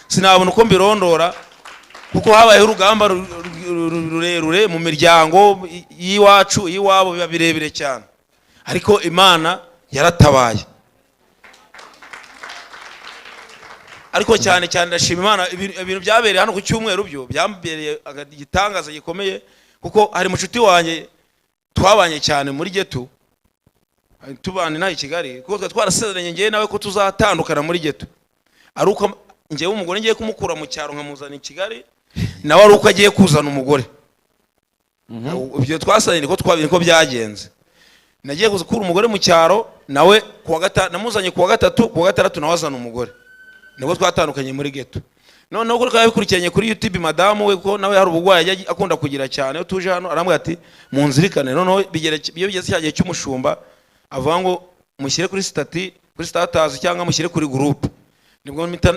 sinabona uko mbirondora, kuko habayeho urugamba rurerure mu miryango y'iwacu, y'iwabo, biba birebire cyane, ariko Imana yaratabaye. Ariko cyane cyane ndashima Imana ibintu byabereye hano ku cyumweru, byo byambereye igitangaza gikomeye, kuko hari mucuti wanjye twabanye cyane muri geto, tubana inaha i Kigali, kuko twari twarasezeranye ngewe nawe ko tuzatandukana muri geto ari uko ngewe umugore ngiye kumukura mu cyaro nkamuzana i Kigali, nawe ari uko agiye kuzana umugore. Ibyo twasanye niko byagenze. Nagiye gukura umugore mu cyaro, nawe kuwa gatanu namuzanye, kuwa gatatu, kuwa gatandatu nawe azana umugore, nibwo twatandukanye muri geto. Noneho kuko yabikurikiranye kuri YouTube madamu we, ko nawe hari uburwayi ajya akunda kugira cyane, iyo tuje hano arambwira ati: "Munzirikane." Noneho iyo bigeze cya gihe cy'umushumba avuga ngo mushyire kuri status, kuri status cyangwa mushyire kuri groupe, nibwo mpita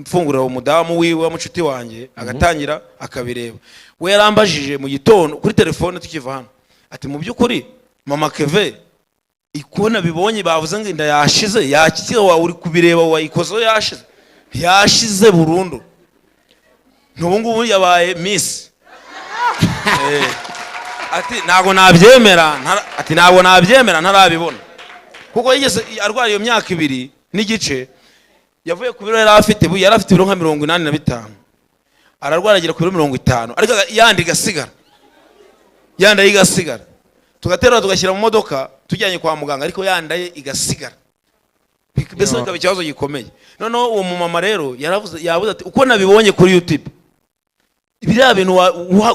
mfungurira umudamu wiwe wa mucuti wanjye, agatangira akabireba. We yarambajije mu gitondo kuri telefone tukiva hano, ati: "Mu by'ukuri mama Keve, ikona bibonye bavuze ngo inda yashize, yakize, wawe uri kubireba, wayikozeho, yashize, yashize burundu." N'ubu ngubu yabaye miss. Ati: "Ntabwo nabyemera," ati: "Ntabwo nabyemera ntarabibona." Kuko yigeze arwara iyo myaka 2 n'igice, yavuye ku biro yari afite, yari afite ibiro nka 85, ararwara agera ku biro 50, ariko yandi igasigara, yandi ayo igasigara, tugaterura tugashyira mu modoka tujyanye kwa muganga, ariko yandaye igasigara. Mbese bikaba ikibazo gikomeye. Noneho uwo mumama rero yaravuze, yavuze ati: "Uko nabibonye kuri YouTube, biriya bintu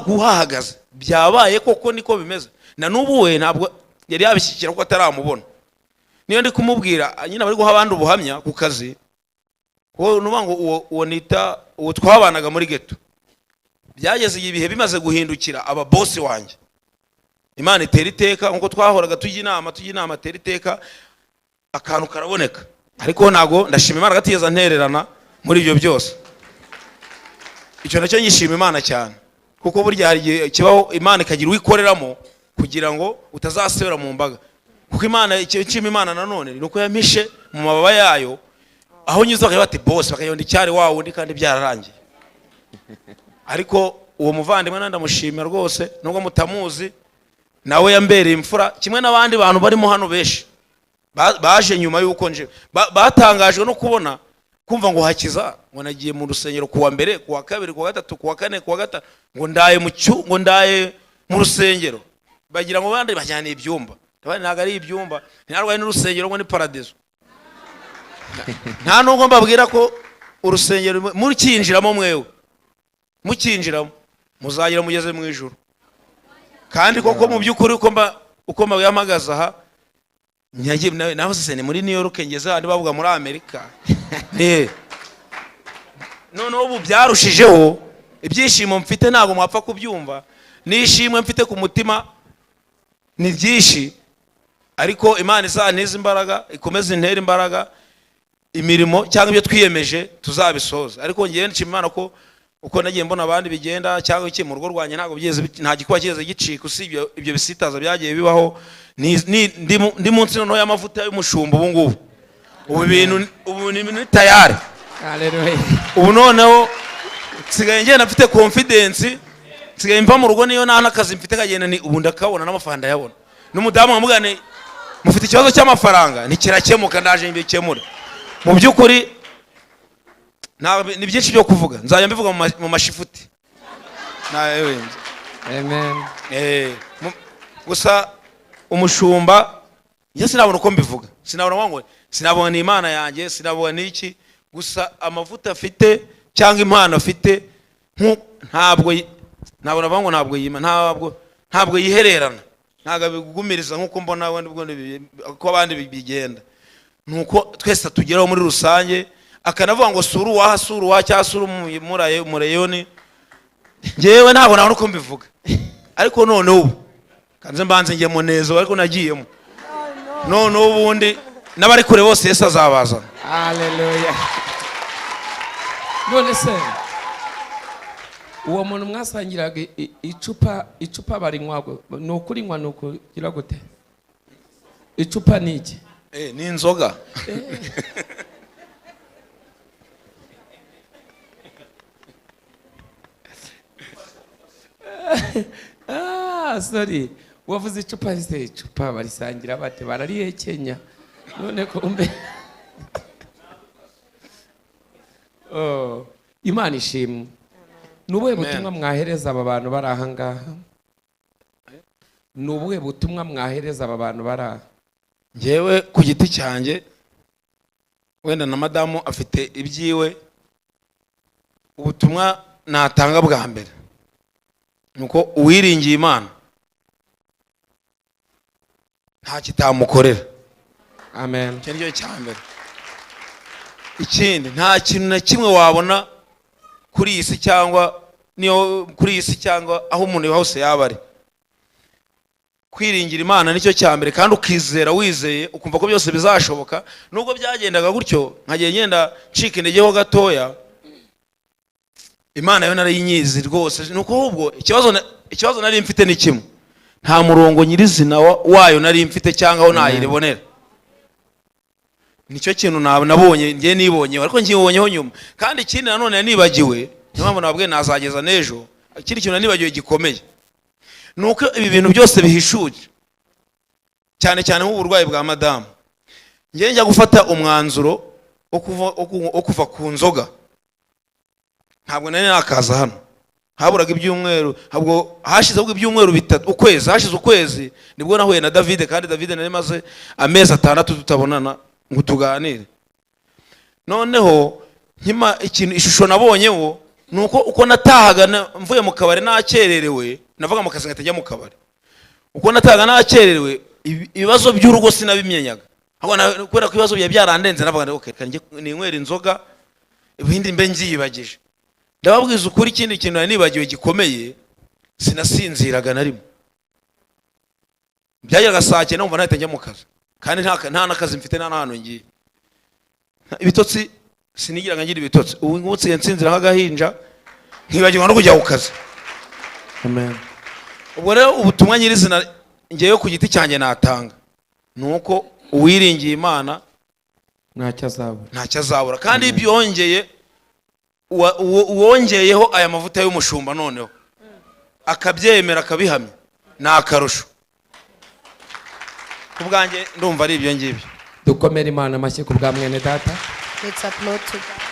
uhahagaze byabaye koko, niko bimeze." Na n'ubu we ntabwo yari yabishyikira kuko ataramubona. Niyo ndi kumubwira nyine, bari guha abandi ubuhamya ku kazi, kuko nuvuga ngo uwo nita uwo twabanaga muri geto, byageze ibihe bimaze guhindukira aba bosi wanjye. Imana itera iteka nkuko twahoraga tujya inama, atera iteka akantu karaboneka. Ariko ntabwo, ndashima Imana gatigeze ntererana muri ibyo byose. Icyo nacyo nyishima Imana cyane, kuko burya hari igihe kibaho Imana ikagira uwikoreramo kugira ngo utazasebera mu mbaga. Kuko Imana, icyo nshima Imana nanone ni uko yampishe mu mababa yayo, aho nyuze bakajya bati boss, bakayonda icyari wa wundi, kandi byararangiye. Ariko uwo muvandimwe nawe ndamushimira rwose, nubwo mutamuzi, nawe yambereye imfura kimwe n'abandi bantu barimo hano benshi baje nyuma y'uko nje. Batangajwe no kubona, kumva ngo hakiza, ngo nagiye mu rusengero kuwa mbere, kuwa kabiri, kuwa gatatu, kuwa kane, kuwa gatanu, ngo ndaye mu cyu, ngo ndaye mu rusengero, bagira ngo bandi bajyana ibyumba. Abandi ntabwo ari ibyumba, ntarwaye n'urusengero ngo ni paradizo. Nta nubwo mbabwira ko urusengero mukinjiramo, mwewe mukinjiramo muzagera mugeze mu ijuru. Kandi koko mu by'ukuri uko mba Uko mpagaze aha, naho se ni muri New York, ngeze ahandi bavuga muri Amerika. Noneho ubu byarushijeho, ibyishimo mfite ntabwo mwapfa kubyumva, n'ishimwe mfite ku mutima ni byinshi. Ariko Imana izantize imbaraga, ikomeze intere imbaraga, imirimo cyangwa ibyo twiyemeje tuzabisoza. Ariko ngewe nshima Imana ko uko nagiye mbona abandi bigenda cyangwa iki, mu rugo rwanjye ntabwo byigeze, nta gikuba kigeze gicika, usibye ibyo bisitaza byagiye bibaho. Ndi munsi noneho y'amavuta y'umushumba ubu ngubu, ubu ibintu ubu ni tayari. Haleluya. Ubu noneho nsigaye ngenda mfite confidence, nsigaye mva mu rugo niyo nta n'akazi mfite kagenda ni ubu ndakabona n'amafaranga ndayabona. N'umudamu nkamubwira nti mufite ikibazo cy'amafaranga, ntikirakemuka, ndaje mbikemure. Mu by'ukuri ni byinshi byo kuvuga, nzajya mbivuga mu mashifuti. Amen. Gusa umushumba njye sinabona uko mbivuga, sinabona ngo sinabona ni Imana yanjye, sinabona n'iki. Gusa amavuta afite cyangwa impano afite, ntabwo navuga ngo ntabwo yima, ntabwo yihererana, ntabwo abigumiriza nk'uko mbona uko abandi bigenda. Nuko twese tugeraho muri rusange, akanavuga ngo sura uwaha, sura uwaha cyangwa sura umureyoni. Njyewe ntabwo nabona uko mbivuga, ariko noneho ubu kanze mbanze njyemo neza, ariko nagiyemo noneho ubundi n'abari kure bose Yesu azabazana. Haleluya. None se uwo muntu mwasangiraga icupa barinywa, ni ukurinywa, ni ukugira gute? Icupa ni iki? Ni inzoga. Sorry, wavuze icupa, se icupa barisangira bate? Bararihekenya none kumbe. Oh, Imana ishimwe. Ni ubuhe butumwa mwahereza aba bantu bari aha ngaha? Ni ubuhe butumwa mwahereza aba bantu bari aha? Njyewe ku giti cyanjye, wenda na madamu afite ibyiwe, ubutumwa natanga bwa mbere nuko uwiringiye Imana nta kitamukorera. Amen. Icyo nicyo cya mbere. Ikindi, nta kintu na kimwe wabona kuri iyi si cyangwa niyo kuri iyi si cyangwa aho umuntu hose yaba ari, kwiringira Imana nicyo cya mbere, kandi ukizera, wizeye ukumva ko byose bizashoboka. Nubwo byagendaga gutyo nkagiye ngenda ncika intege ho gatoya, Imana yo narayinyizi rwose. Nuko ahubwo ikibazo nari mfite ni kimwe, nta murongo nyirizina wayo nari mfite cyangwa aho nayibonera. Nicyo kintu nabonye ngiye nibonyeho, ariko nkibonyeho nyuma. Kandi ikindi nanone nibagiwe, niyo mpamvu nababwiye nazageza n'ejo, ikindi kintu nibagiwe gikomeye nuko ibi bintu byose bihishuye, cyane cyane nk'uburwayi bwa madamu. Ngiye njya gufata umwanzuro wo kuva ku nzoga, ntabwo nari nakaza hano, haburaga ibyumweru, ntabwo hashize ibyumweru bitatu, ukwezi hashize ukwezi nibwo nahuye na David. Kandi David nari maze amezi 6 tutabonana ngo tuganire. Noneho nkima ikintu ishusho nabonyeho nuko uko natahaga mvuye mu kabari nakererewe, navuga mu kazi ngatajya mu kabari, uko natahaga nakererewe ibibazo by'urugo sinabimenyaga, kubera ko ibibazo byarandenze navuga ngo okay, njye ninywera inzoga ibindi mbe nziyibagije. Ndababwiza ukuri, ikindi kintu nari nibagiwe gikomeye, sinasinziraga na rimwe. Byageraga saa 9 numva nahita njya mu kazi, kandi nta n'akazi mfite, nta n'ahantu ngiye. Ibitotsi sinigiraga ngira ibitotsi, ubu ngubu nsigaye nsinzira nk'agahinja, nkibagirwa no kujya ku kazi. Amen. Ubwo rero ubutumwa nyirizina ngewe ku giti cyanjye natanga nuko uwiringiye Imana ntacyo azabura, ntacyo azabura. Kandi byongeye uwongeyeho aya mavuta y'umushumba noneho akabyemera akabihamya, ni akarusho. Ku bwanjye ndumva ari ibyo ngibyo. Dukomere Imana amashyi ku bwa mwene data. Let's applaud to God.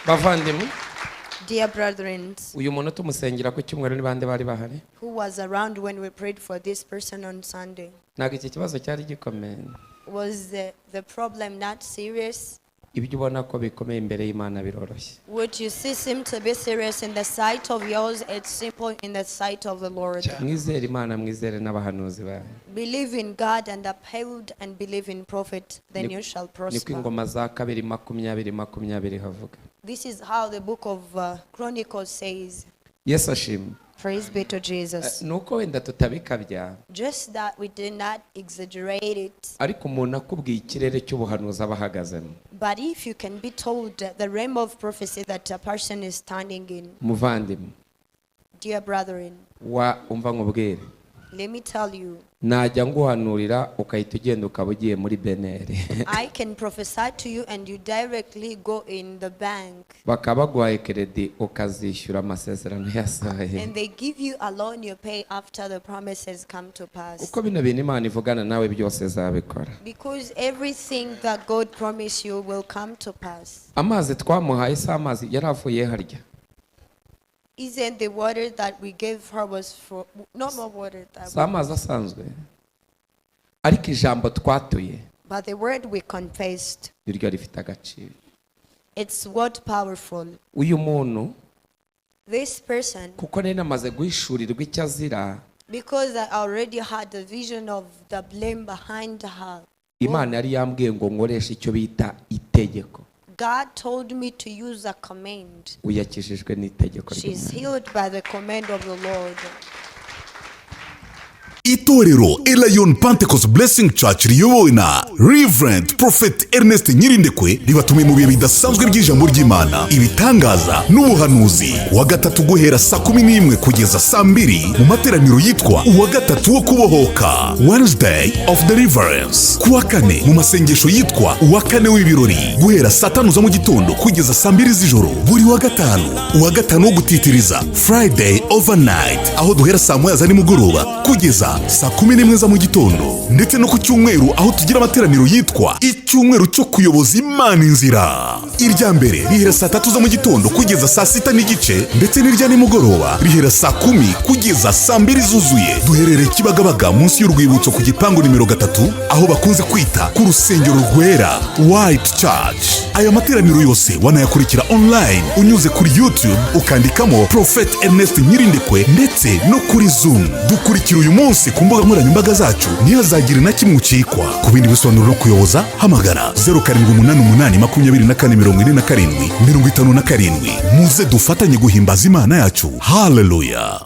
Bavandimwe, Dear brethren, uyu muntu tumusengera ku cyumweru ni bande bari bahari? Who was around when we prayed for this person on Sunday? Ntabwo iki kibazo cyari gikomeye. Was the problem not serious? Ibyo ubona ko bikomeye, imbere y'Imana biroroshye. What you see seem to be serious in the sight of yours, it's simple in the sight of the Lord. Mwizere Imana, mwizere n'abahanuzi bayo. Believe in God and uphold and believe in prophet, then you shall Niko prosper. Ingoma za Kabiri 20:20 havuga. This is how the book of Chronicles says. Yesu ashimwe. Praise be to Jesus. Ni uko wenda tutabikabya, Just that we did not exaggerate it. ariko umuntu akubwiye ikirere cy'ubuhanuzi aba ahagazemo, But if you can be told the realm of prophecy that a person is standing in, muvandimwe, dear brethren, wa umva nkubwire, let me tell you, najya nguhanurira ukahita ugenda ukaba ugiye muri BNR, I can prophesy to you and you directly go in the bank bakaba baguhaye crédit ukazishyura amasezerano yasohoye, and they give you a loan you pay after the promises come to pass. kuko bino bintu Imana ivugana nawe byose izabikora. Because everything that God promised you will come to pass. Amazi twamuhaye si amazi yari avuye harya? Isn't the water that we gave her was for normal water that Si amazi asanzwe, ariko ijambo twatuye, but the word we confessed, niryo rifite agaciro. It's what powerful. Uyu muntu, This person, kuko nari namaze guhishurirwa icyo azira, because I already had the vision of the blame behind her. Imana yari yambwiye ngo nkoreshe icyo bita itegeko. God told me to use a command. Uyakijijwe n'itegeko She's ry'Umwami. Healed by the command of the Lord. Itorero Elayon Pentecost Blessing Church riyobowe na Reverend Prophet Ernest Nyirindekwe ribatumiye mu bihe bidasanzwe by'ijambo ry'Imana, ibitangaza n'ubuhanuzi, wa gatatu guhera saa 11 kugeza saa 2 mu materaniro yitwa uwa gatatu wo kubohoka, Wednesday of Deliverance, ku wa kane mu masengesho yitwa uwa kane w'ibirori guhera saa 5 za mu gitondo kugeza saa 2 z'ijoro, buri wa gatanu uwa gatanu wo gutitiriza, Friday overnight, aho duhera saa 1 za nimugoroba kugeza saa 11 za mu gitondo, ndetse no ku cyumweru aho tugira amateraniro yitwa icyumweru cyo kuyoboza Imana inzira. Irya mbere rihera saa 3 za mu gitondo kugeza saa 6:30, ndetse n'irya nimugoroba rihera saa 10 kugeza saa 2 zuzuye. Duherereye Kibagabaga munsi y'urwibutso ku gipangu nimero 3, aho bakunze kwita ku rusengero rwera, White Church. Aya materaniro yose wanayakurikira online unyuze kuri YouTube ukandikamo Prophet Ernest Nyirindekwe, ndetse no kuri Zoom. Dukurikira uyu munsi ku mbuga nkoranyambaga zacu, ntihazagire na kimwe ucikwa. Ku bindi bisobanuro no kuyoboza, hamagara 0788 24 47 57. Muze dufatanye guhimbaza Imana yacu. Haleluya!